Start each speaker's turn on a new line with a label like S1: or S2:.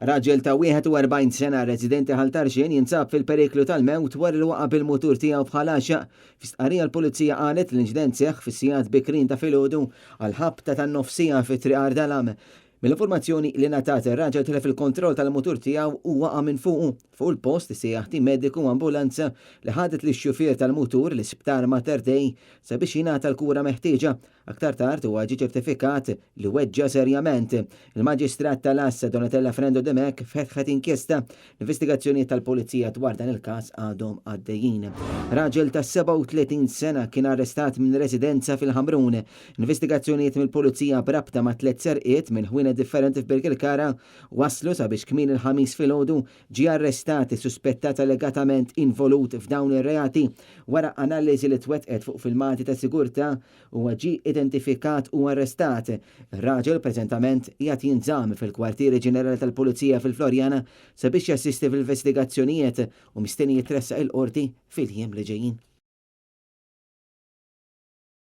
S1: Raġel ta' 41 sena residenti Ħal Tarxien jinsab fil-periklu tal-mewt wara li waqa' bil-mutur tiegħu f'Ħal Għaxaq. Fi stqarrija l-Pulizija qalet li l-inċident seħħ fis-sigħat bikrin ta' filgħodu għall-ħabta tan-nofsiegħa fi Triq Għar Dalam. Mill-informazzjoni li ngħatat, ir-raġel tilef il-kontroll tal-mutur tiegħu u waqa' minn fuqu. Fuq il-post issejjaħ tim mediku u ambulanza li ħadet lix-xufier tal-mutur l-Isptar Mater Dei sabiex jingħata l-kura meħtieġa. Aktar tard huwa ġie ċertifikat li weġġa' serjament. Il-Maġistrat tal-Għassa Donatella Frendo Dimech fetħet inkjesta. L-investigazzjonijiet tal-Pulizija dwar dan il-każ għadhom għaddejjin. Raġel ta' 37 sena kien arrestat minn residenza fil-Ħamrun. Investigazzjonijiet mill-Pulizija b'rabta ma' tlett serqiet minn ħwienet differenti f'Birkirkara wasslu sabiex kmieni l-Ħamis filgħodu ġie arrestat is-suspettat allegatament involut f'dawn ir-reati. Wara analiżi li twettqet fuq filmati ta' sigurtà, huwa ġie identifikat u arrestat. Ir-raġel preżentament qiegħed jinżamm fil-Kwartieri Ġenerali tal-Pulizija fil-Floriana sabiex jassisti fl-investigazzjonijiet u mistenni jitressaq il-Qorti fil-jiem li ġejjin.